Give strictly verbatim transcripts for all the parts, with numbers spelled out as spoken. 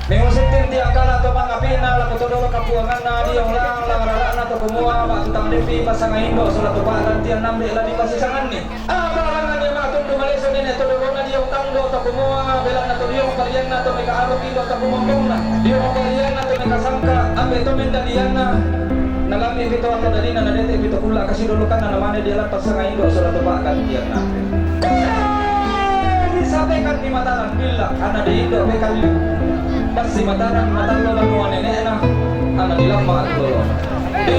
Minggu sitting tiang kala to mangapi'na lako to dolo kapuanganna, diong lang-lang rara'na to kumua, ba'tu tang de'pi passangai indo' sola to pa'gantian nambe' la dipasisanganni. Abaranganni ma'tundu maleso nene' to dolona diong tando to kumua, belanna to diong palianna to meka'alu indo' to kumombongna, diong palianna to mekasangka, ambe' to mendadianna. Nalambi'pi to allo dadinna, nadete'pi to kulla' kasidolokanna, namane diala passangai indo' sola to pa'gantianna. Disampaikanni mataran billa, ana di indo' pekalli. Passi mataran matallo banua nene'na, ana di lamma' lolo. Di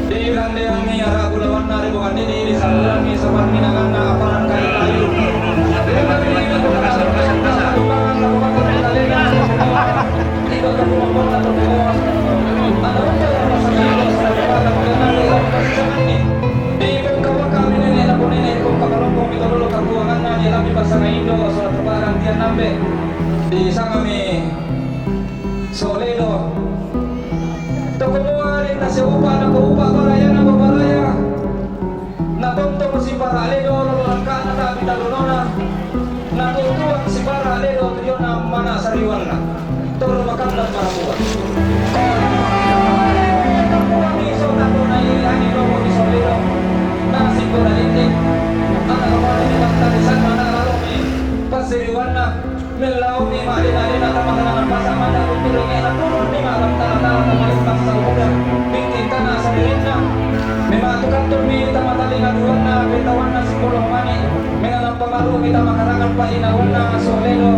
Di kandeangngi ara' bulawanna ri bokanni, di salurangngi sopanni naganna aparang kayu-kayu. Di bongkawaka minene' lako nene' bongkapalompong mi to dolo kapuanganna, di lambi passangai indo' sola to pa'gantian nambe'. Disangami Solelo. To kumua den nasiupa, na kuupa baraya na babaraya. Na tontong sipara' ledo lolo langka'na ta'bi talunona. Na tutuang sipara' ledo tu diona mana sariwanna. Toro makallang marabua. Iso na to na iri ani loko di Solelo. Na sipura ini. Ana kapala ni bantari sana na lalo ni pasiriwanna. Mellaomi ma'dena-dena tama tanana pasa' mada' unturinge'na turunni ma'lantara-tara tama limbang Samudra, binting tana saririnna. Memang tukatturmi tama talinga duanna, petawanna simbolo mani. Menganappa maru'mi tama karangan pa'inawanna Solelo.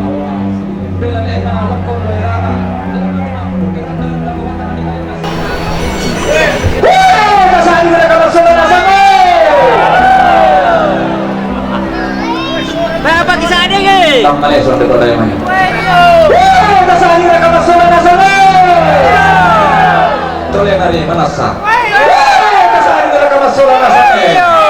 Belane'na lokko doerana. Weh, tasa'dingi raka massola nasang, eh. Berapa kisa'dingi? Tammane sonde to dai mai. Weh, tasa'dingi raka massola nasang, eh. Tole mari manassa. Weh, tasa'dingi raka massola nasang, eh.